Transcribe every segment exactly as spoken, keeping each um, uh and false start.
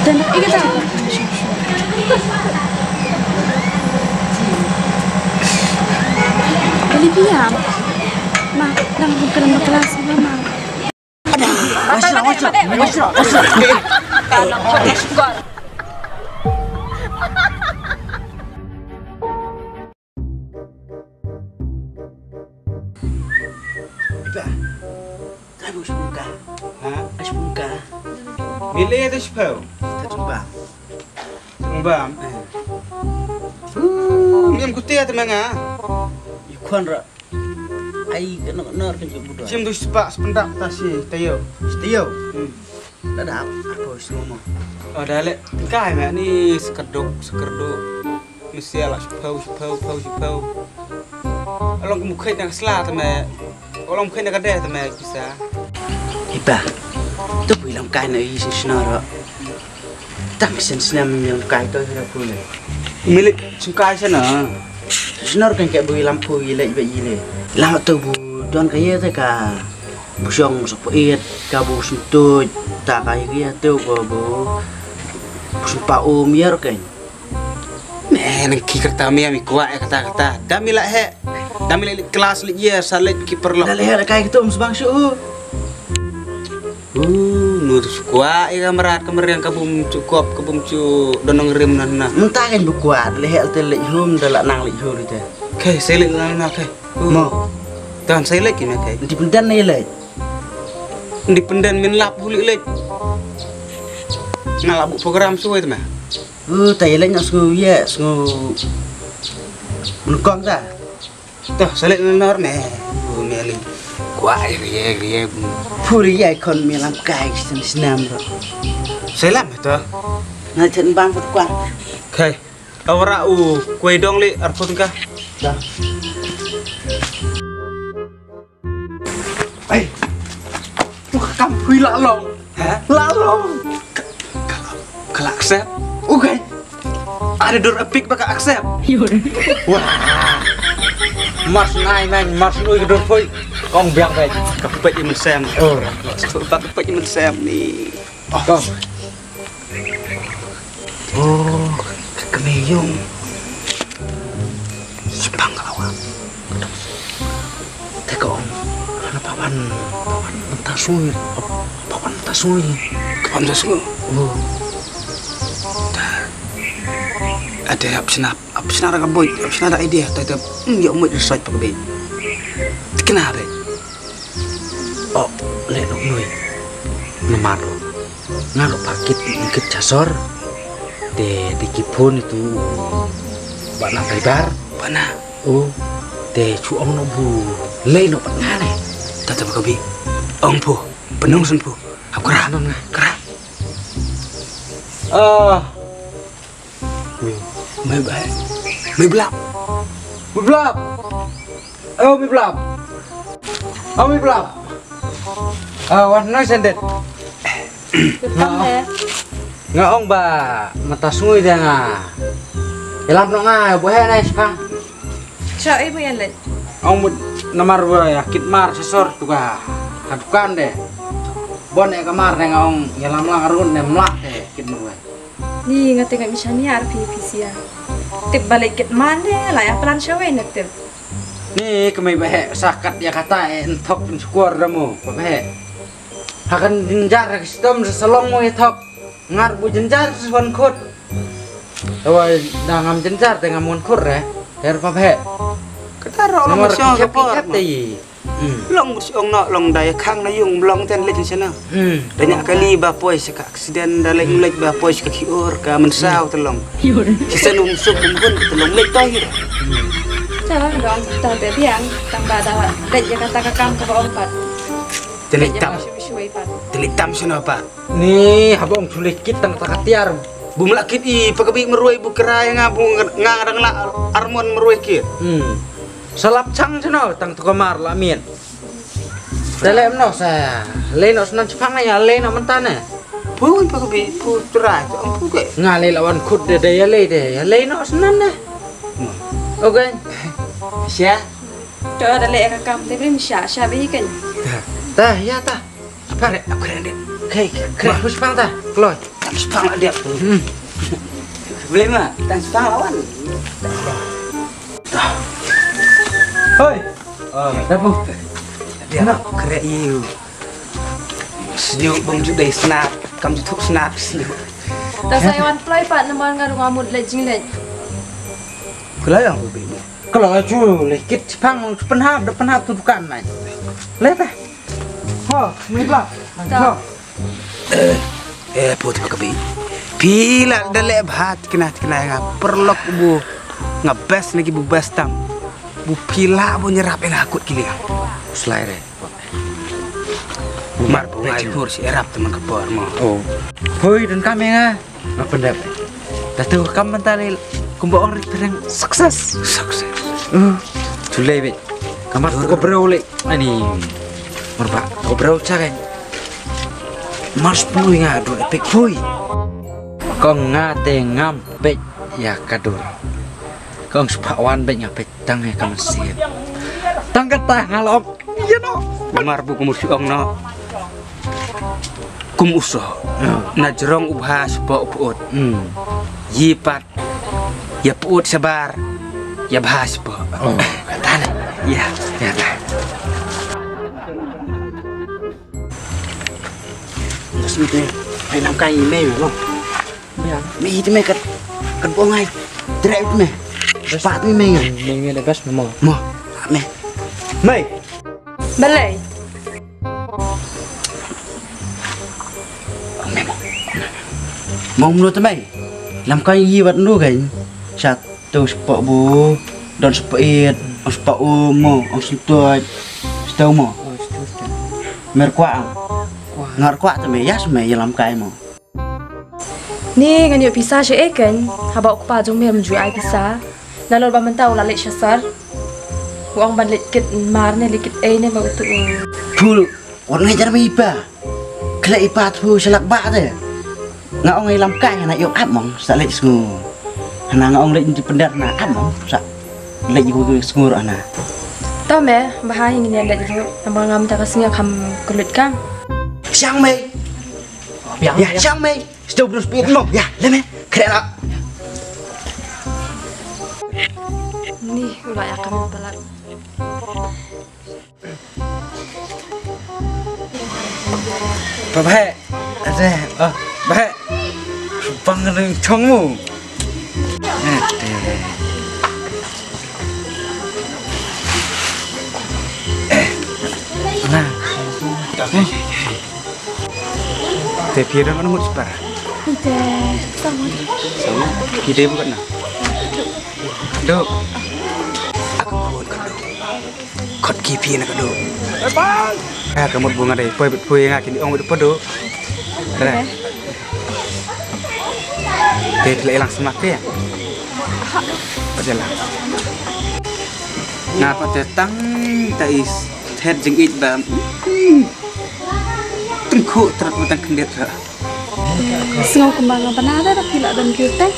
Ika ta. Beli piam. Ma, dang bukan dalam kelas, ma. Ada. Masya Allah, masya Allah, masya Allah, masya Allah. Iba. Kai bu shibun ka. Ha? Ai shibun ka. Mile ta shipau. Ta tung bam. Tung bam. Eh. Uh, ngam kutia ta manga. Ikon ra. Ai kena kena kan jebudon. Sim tu sepak sependak ta si tayo. Si tayo. Hmm. Dadap, aku semua. Oh, dah lek. Kai mak ni sekerduk, sekerduk. Mesti ala sepau, sepau, pau, sepau. Along mukhai nak sela tame. Along mukhai nak ada tame bisa. Iba. Tu pui lam kai na i sing senara. Tang sen senam yang kai tu hira pun. Milik sungkai sana. Senor kan ke bui lampu ile iba ile. Lam tu bu don kaya te ka. Bushong sa pait ka bu sentut ta ka ïa tu ko bu sumpa um ïa kan. Me nang ki kerta me mi kwah ïa kata kata. Da mi la he. Da mi la kelas li ïa sa lek ki perlok. Da le he kai ketum sebang shu. Uh, nu tu kwah ïa ka merat ka meriang ka bum cu kop ka bum cu donong rim nan na. Menta kan bu kwah le he te lek hum da la nang lek hum te. Kai se lek nan na kai. Mo. Tan sai lek kine kai. Independent ne lek. Independent min lap huli lek. Nga lap bu program suai tu meh. Uh, tai lek nak sngu ye, sngu. Menukong ta. Tuh, sai lek nor meh. Uh, meli. Kuai rie rie. Puri ye kon melam kai sen senam ro. Sai lam tu. Na chen bang put kuang. Kai. Awara u kuai dong li arpun ka. Dah. Ai. Wah, kam pui la long. Ha? La long. Ka la accept. Okay. Ada dur epic baka accept. Wah. Mas nai man, mas nui dur pui. Kong biang bai. Kepek imen sem. Oh. Bak kepek imen sem ni. Oh. Kong. Oh, ka kmie yung. Sipang ka lawa. Te ka ong. Ka na pawan, pawan mynta sngui. Pawan mynta sngui. Ka pawan mynta sngui. Oh. Ta. Ade ap snap, ap snap ka boy, ap snap da idea. Ta ta. Hmm, ya umut research pa ka boy. Tikna be. Oh, le nuk nui. Namar lo. Nga ruh pat kit kit chasor. Te te ki phone itu. Ba na paibar. Ba na. Oh. Te chu ong no bu. Lei no pat nga ne. Ta ta ba ka bi. Ong pu. Penung sun pu. Hap kra. Penung nga. Kra. Ah. Mei bai. Mei blap. Mei blap. Oh, mei blap. Oh, mei blap. Ah, wan noi sendet. Nga, nga ong ba mynta sngui de nga. Ilam no nga, bu he nai spa. Cha, eh, bu yan let. Ong mut namar ba ya kit mar sesor tu ka. Ka dukan de. Bon e ka mar de nga ong ilam lang arun de mlak de kit mar. Ni nga tengok misan ni arfi pisia. Tip balik kit man de la ya plan shawei na tip. Ni kemai ba hek sakat ya kata e entok pun syukur da mo ba hek. Hakan jinjar ka sitom sa salong mo ya thok. Ngar bu jinjar sa wan khut. Tawa da ngam jinjar da ngam wan khut re. Her ba hek. Kata ro ngam syong ka por. Long mut ong no long da ya khang na yung long ten lek sena. Da nya kali ba poi sa ka accident da lek lek ba poi sa ka khiur ka mensaw te long. Ki sen um suk um hun te long lek to hi. Ta long ta te biang tang ba da lek ya kata ka kam ka ba ong pat. Te lek tam. Te lek tam sena pat. Ni haba ong chule kit tang ta ka tiar. Bu mla kit i pa ka bi merwei bu krai nga bu nga dang la armon merwei kit. Salap chang sena tang tu ka mar la miet. Te leh mno sa leh noh snan chipang ne ya leh noh mynta ne. Pun pa ka bi pu trai to ang pu ke. Nga leh lawan khut de de ya leh de ya leh noh snan ne. Okay. Sha. To da leh ka kam te brim sha sha bi ken. Ta ya ta. Apa re apa re de. Kai kai chipang ta. Kloi. Spang la dia. Hmm. Boleh ma? Tang spang lawan. Hoi. Ah, dah bu. Dia nak kerek you. Sejuk bang ju dai snap, kam ju thuk snap sejuk. Ta sa wan plai pat namar nga rung amut leh jingleh. Kelai yang lebih. Kalau aju leh kit pang penhap dah penhap tu bukan lain. Leh teh. Ho, ni bla. Ta. Eh, eh, put ka bi. Pila da leh bha kena kena nga perlok bu nga best lagi bu best tam. Bu pila bu nyerap ina kut kili. Slai re. Mar bu ngai hur si erap teman ke por mo. Oh. Hoi dan kami nga. Nga pendap. Dah tu kam mentali kumba ong rik pereng sukses. Sukses. Uh, tulai be. Kamar ko bro le. Ani. Merba ko bro cakai. Mars pui nga dua epic pui. Kong nga te ngam pek ya kadur. Kong sepak wan pek nga pek tang ya kaman sien. Tang kata ngalok. Ya no. Mar bu kumur si ong no. Kum uso. Ya. Na jerong ubha sepak uput. Hmm. Yipat. Ya put sebar. Ya bha sepak. Oh. Kata ne. Ya. Ya. Dah sini tu. Hai lam kai mei mo. Ya. Mei tu mei kat kat bong ai. Trek tu mei. Pat mei mei ngai. Mei mei dah bas mei mo. Mo. Mei. Mei. Balei. Mei mo. Mo mno tu mei. Lam kai yi wat nu kai. Sat. Tu sepak bu, don sepak it, ong sepak um mo, ong sentuat, setu mo. Oh, setu, setu. Mer kwah. Kwah. Ngar kwah te me yas me ya lam kai mo. Ni ngan ïoh pisa sha eken, haba u kpa jong me mynjur ai pisa. Nalor ba mynta u la leit sha sar. U ong ban leit kit mar ne leit kit ei ne ba utu. Phul. Wat ngai jar mi pa. Khlei i pa thu shalak ba te. Nga ong i lam kai hana ïoh ap mong sa leit sngur. Hana nga ong leit nti pendar na ap mong sa leit ïoh sngur hana. To me, ba ha hi ngin leit ïoh. Namar ngam ta ka sngi kham klut kam. Siang mei. Biang, ya, biang. Siang mei. Sejauh belum speed mong. Ya, le mei. Keren lah. Ni, ulah ya kami pelak. Ba bheh. Ade, oh, bheh. Bang ring chong mu. Ade. Eh. Nah. Te phi dang anu mut separa. Te sama. Sama. Phi dei bukan na. Dok. Aku pun kan dok. Kot ki phi na ka dok. Ah, ka mut bu nga dei poi bit poi nga kini ong bit podo. Re. Te tle lang semak te. Aja lah. Nga pat te tang ta is thet jingit ba. Tengku trat matang kendit ra. Sngew kumba nga bana da phi la don biu teng.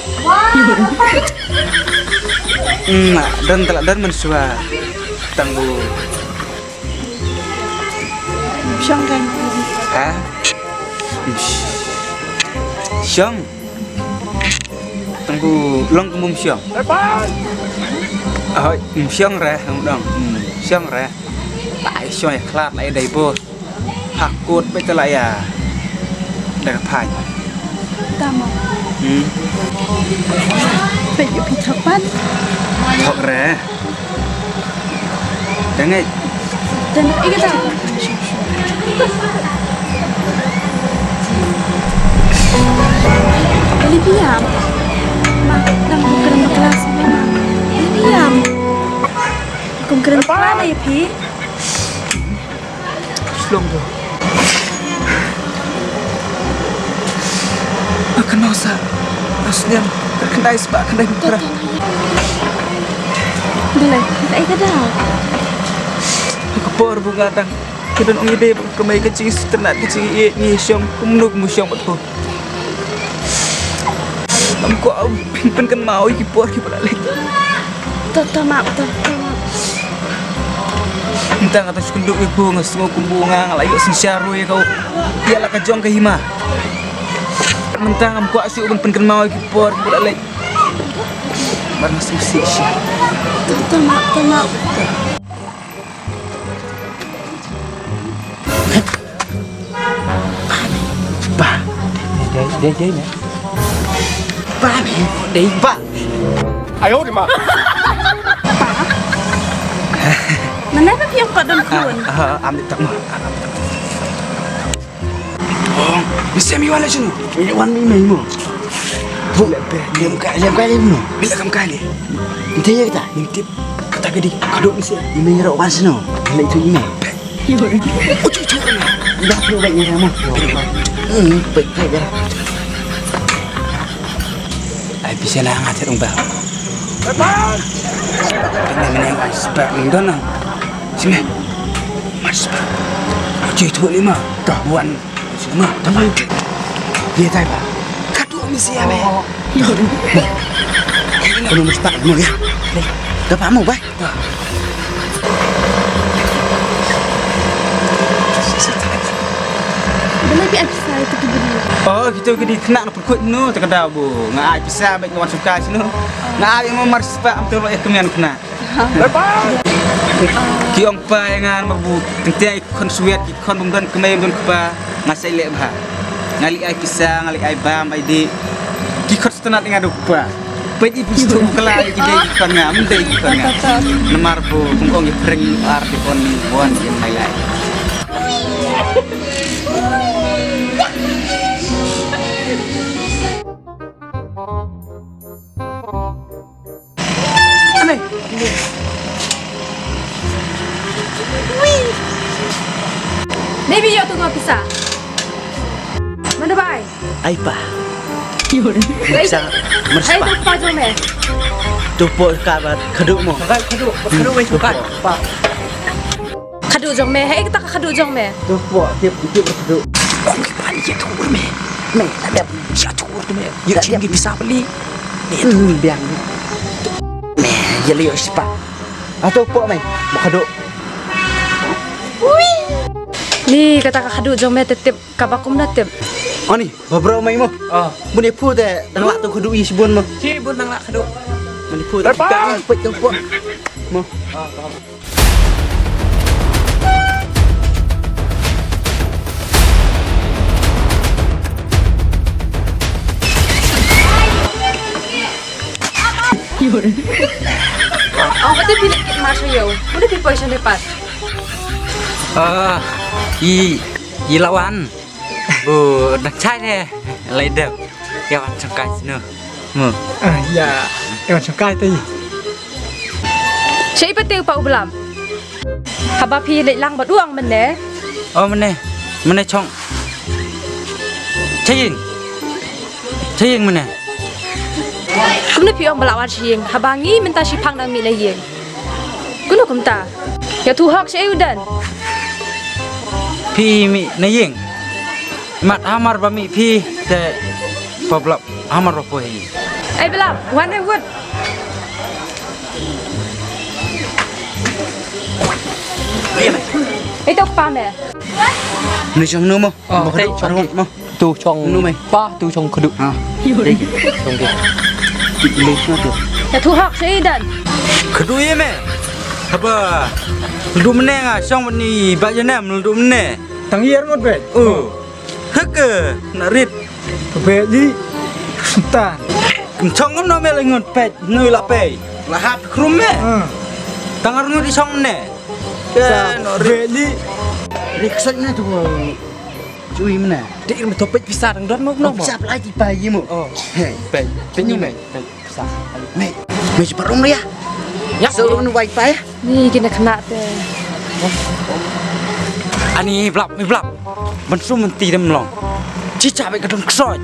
Nga don tla don mynshuwa. Tang bu. Shong kan. Ha? Shong. Tang bu long kum shong. Oi, shong re, dong. Shong re. Ai shong ya khlad lai dai bos. Hakut beit la ïa. Da ka phai. Tama. Hmm. Beit ïa phi thok pat. Thok re. Dang ai. Dan ïa ka. Kali biang. Ma, nang bukan kelas ma. Kali biang. Kum kren pla na ïa phi. Shlong do. Akan mau sa. Aslian. Khyndai sba khyndai pynpra. Dale, kita ika dah. Ka por bu nga dang. Ka don ong ïa dei ba ka mei ka jingsngewtynnat ka jingïeit ngi shong kumno kumno shong bad ko. Ngam kwah phin pynkynmaw ïa ki por kiba la leit. To, to, map, to, to, map. Mynta nga tang shu kynduh ïa ko, nga sngew kumbu nga, nga la ïoh synshar ruh ïa ko. Ïa la ka jong ka hima. Mynta ngam kwah shuh ban pynkynmaw ïa ki por kiba la leit. Bar nga sngewsih shuh. Tama, tama. Ba. Dei, dei, dei, dei. Ba, dei, ba. Ayo, di ma. Mana ba phi ïoh ka don khun? Ah, ah, am di tak ma. Oh, mesti mi wan la sini. Mi wan mi mai mo. Bu, lem ka, lem ka, lem mo. Bila kam kali. Ente ya kita, ente kata gedi. Kado mesti mi mai ro wan sini. Bila itu mi mai. Ucu, ucu. Dah perlu baik ni mo. Hmm, baik, baik, baik. Ai pisa na nga thet ong ba. Pynne mynne mar spah ning don nang. Sime. Mar spah. Oje tu lima. Dah buan. Sime. Dah buan. Ye tai ba. Katu misi ya me. Kono mar spah mo ya. Dah pa mo bai. Bala phi ai pisa ïa kito ki briew? Oh, kito ki dei khynnah na pyrkhat no, te ka daw bu. Nga ai pisa bad nga wan sngewkai sno. Nga ai mo mar spah, am te lo ïa kmen khynnah. Ki ong pa ïa nga ma bu, teng teng ki khon swet, ki khon bym don kmie bym don kpa, nga sa leh bha. Nga leh ai pisa, nga leh ai bam, ai dih. Ki khon Sngewtynnat nga duk pa. Peit i phi sngewtynnat ki dei ki khon nga, ym dei ki khon nga. Namar ba kum ong i pyrshang ar te kon ni wan i nai lai. Ane. Maybe ïoh tu nga pisa. Mana bai? Ai pa. Ai. Sa, ai, mersa. Tu pa jong me. Tu po ka ba khadduh mo. Khadduh, khadduh, khadduh wei tu ka. Pa. Khadduh jong me, hei kata ka khadduh jong me. Tu po, tip, tip khadduh. Ong ki pan ye tu me. Me, la dep. Sha tu tu me. Ye chim ki pisa beli. Hmm, biang. Me, ye leo sipa. Atu po me. Ba khadduh. Ni kata ka khadduh jong me te tip. Kaba kum na tip. Ani, ba bro mai mo. Ah. Bun ïa phu te dang lah tu khadduh i shibun mo. Shibun dang lah khadduh. Bun ïa phu te peit tu po. Mo. Ah, faham. Ong kata phi leh kit mar sha ïew. Mut phi poi sha ne pat. Ah, i, i lawan. Bu dang chai ne. Lai dep. Ïa wan shongkai snu. Mu. Ah, ïa. Ïa wan shongkai te. Shei pat te u pa u blam. Haba phi leit lang bad u ong mynne. Oh, mynne. Mynne chong. Chaying. Chaying mynne. Kumne phi ong ba la wan chaying. Haba ngi mynta shiphang dang mih na ïing. Kumno kumta. Ïa tu hok sha u dan. Phi mih na ïing. Mat hamar ba mih phi te pa blap hamar ba poi. Ai blap, wan ne wut. Ito pa me. Ni jong nu mo. Oh, ba khadduh, tei, chong parngot mo. Tu chong nu me. Pa, tu chong khadduh. Ha. Tei, chong ke. Ti le sma tu. Ya tu hak sei dan. Khadduh ye me. Haba. Khadduh mene nga chong ni ba ye nem khadduh mene. Tang yer ngot be. Oh. Hake na rit. Be ji. Tan. Chong no me le ngot pet, no la pe. La hap khrum me. Hmm. Tang ar ngot i chong ne. Ke no rit. Be ji. Rik sot ne tu. Chui mena. Dek me to pet pisa dang don mo no. Pisa pelai ti pai mo. Oh. He. Pet. Pet ni me. Pet pisa. Me. Me si parum ria. Ya. So no wifi. Ni kine kena te. Ani blap, mi blap. Ban sum menti dem long. Chicha be ka don ksoi.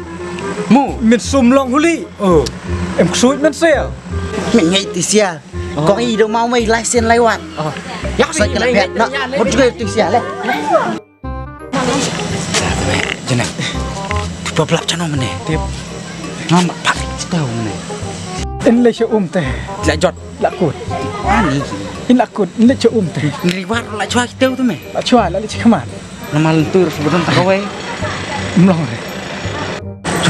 Mu. Min sum long huli. Oh. Em ksoi men sel. Min ngai ti sia. Kong i do mau mai license lai wan. Oh. Ya, sai kena biat na. Hot juga tu sia le. Jena. Tu pa blap chano mene. Tip. Ngam pak chitau mene. In le sha um te. La jot. La kut. Ani. In la kut, in le sha um te. Ni war la chwa chitau tu me. La chwa, la le chikman. Nama lentur sebetul tak kawai. Mlong re. Tu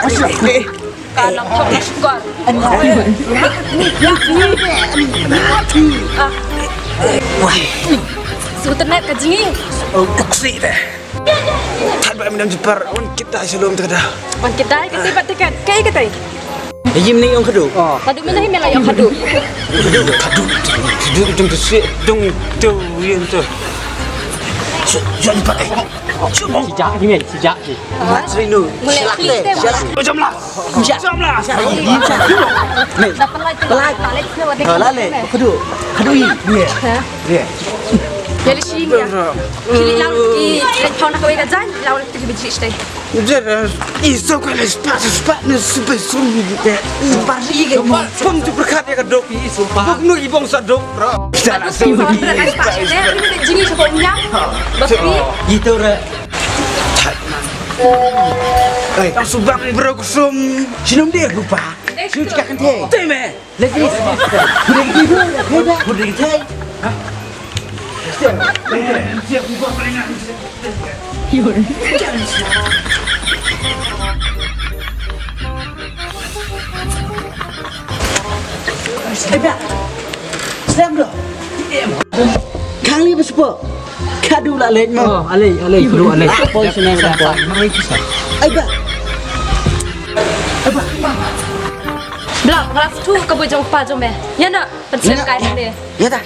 Ka long thok na shukor. Ah. Su internet ka jingi. Oh, uksi deh. Tad ba em dang jepar, wan kita shalom tada. Wan kita, kita bat tiket. Kaei katai? Yim ni ong khadu. Khadu mana hi mela ong khadu. Khadu, khadu, khadu, dung tu si, dung tu, yin tu. Sejak ni pat, eh. Sejak ni, sejak ni. Sejak ni. Mulai klik teh. Macam lah. Macam lah. Dah pelai tu. Pelai. Pelai. Pelai. Khadu. Khadu i. Dia. Dia. Dia le shi ya. Kini lau ki, lau na kawai ka jan, lau na ki biji stai. Jera, i so ka le spa, spa ne spa sum ni ke. Bar ni ke. Pom tu berkat ya ka dok. Dok nu i bong sa dok, bro. Kita lah so. Jini sa pom ya. Bakri. Itu re. Hey, ang subang bro kusum. Sinum dia lupa. Sini cakap kan teh. Teh me. Lagi. Udah gitu. Udah gitu. Khang li ba spo. Khadu la leit mo. Oh, alei, alei, khadu alei. Poi sini sa poi. Ai ba. Ai ba. Bla, ngarap tu ka bujang pa jong me. Ya na, pensel kai ne. Ya ta.